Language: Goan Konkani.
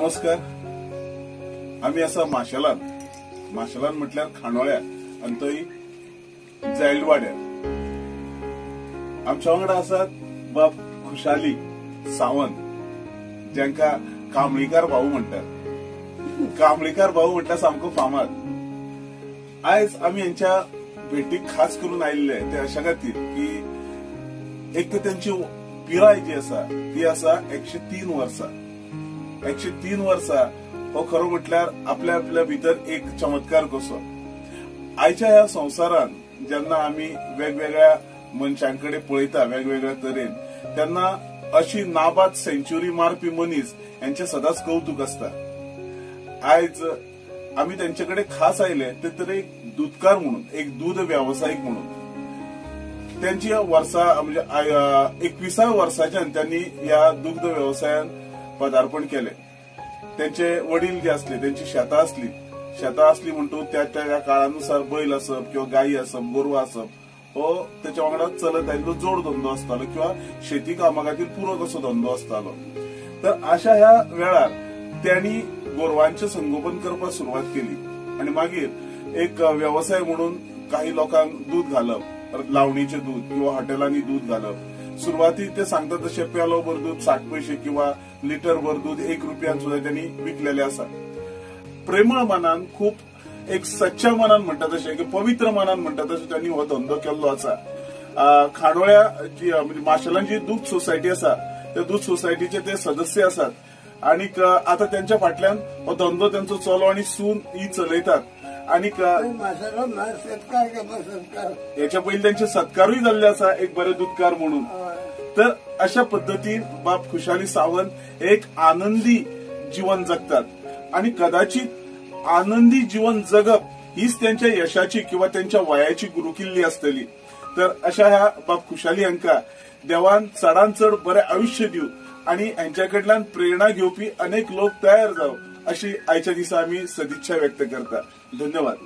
नमस्कार. आमी आसा माशेलान. माशेलान म्हटल्यार खांडोळ्या आनी थंय जायलवाड्यार. आमच्या वांगडा आसात बाब खुशाली सावंत, जांकां कांबळीकार भाऊ म्हणटात. कांबळीकार भाऊ म्हटल्यार सामको फामाद. आयज आमी हेंच्या भेटीक खास करून आयिल्ले ते अशा खातीर की एक तर त्यांची पिराय जी आसा ती आसा 103 वर्सां. 103 वर्सां हो खरो म्हटल्यार आपल्या आपल्या भितर एक चमत्कार कसो. आयच्या ह्या संवसारान जेन्ना आमी वेगवेगळ्या मनशांकडे पळयता वेगवेगळ्या तरेन, तेन्ना अशी नाबाद सेंच्युरी मारपी मनीस यांचे सदांच कौतुक आसता. आयज आमी त्यांचे कडेन खास आयले ते तर एक दूदकार म्हणून, एक दूद वेवसायीक म्हणून. त्यांची वर्सा म्हणजे 21व्या वर्साच्यान त्यांनी ह्या दुग्ध वेवसायान पदार्पण केले. त्यांचे वडील जे असले त्यांची शेतां असली. शेतां असली म्हणटू त्या त्या काळानुसार बैल आसप किंवा गायी आसप, गोरवां आसप हो तेच्या वांगडा चलत आयिल्लो जोड धंदो आसतालो किंवा शेती कामा खातीर पुरक असो धंदो आसतालो. तर अशा ह्या वेळार त्यांनी गोरवांचे संगोपन करपाक सुरवात केली आणि मागीर एक वेवसाय म्हणून काही लोकांक दूध घालप, लावणीचे दूध किंवा हॉटेलांनी दूध घालप. सुरवातीक ते सांगता तशें पेलो भर दूध 60 पैसे किंवा लिटर भर दूध 1 रुपयान सुद्धा त्यांनी विकलेले आसा. प्रेमळ मनान, खूप एक सच्च्या मनान म्हणटा तशें की पवित्र मनान म्हणटा तशें त्यांनी हो धंदो केल्लो आसा. खांडोळ्या जी म्हणजे माशेलान जी दूध सोसायटी आसा त्या दूध सोसायटीचे ते सदस्य आसात आणीक आता त्यांच्या फाटल्यान हो धंदो त्यांचो चलो आणि सून ही चलयतात. आणीक हेच्या पयलीं त्यांचे सत्कारूय जाल्ले आसा एक बरे दूदकार म्हणून. तर अशा पद्दतीन बाब खुशाली सावंत एक आनंदी जीवन जगतात आणि कदाचित आनंदी जीवन जगप हीच त्यांच्या यशाची किंवा त्यांच्या वयाची गुरुकिल्ली आसतली. तर अशा ह्या बाब खुशाली हांकां देवान चडान चड बरें आयुश्य दिवं आणि हेंच्या कडल्यान प्रेरणा घेवपी अनेक लोक तयार जावं अशी आयच्या दिसा आमी सदिच्छा व्यक्त करता. धन्यवाद.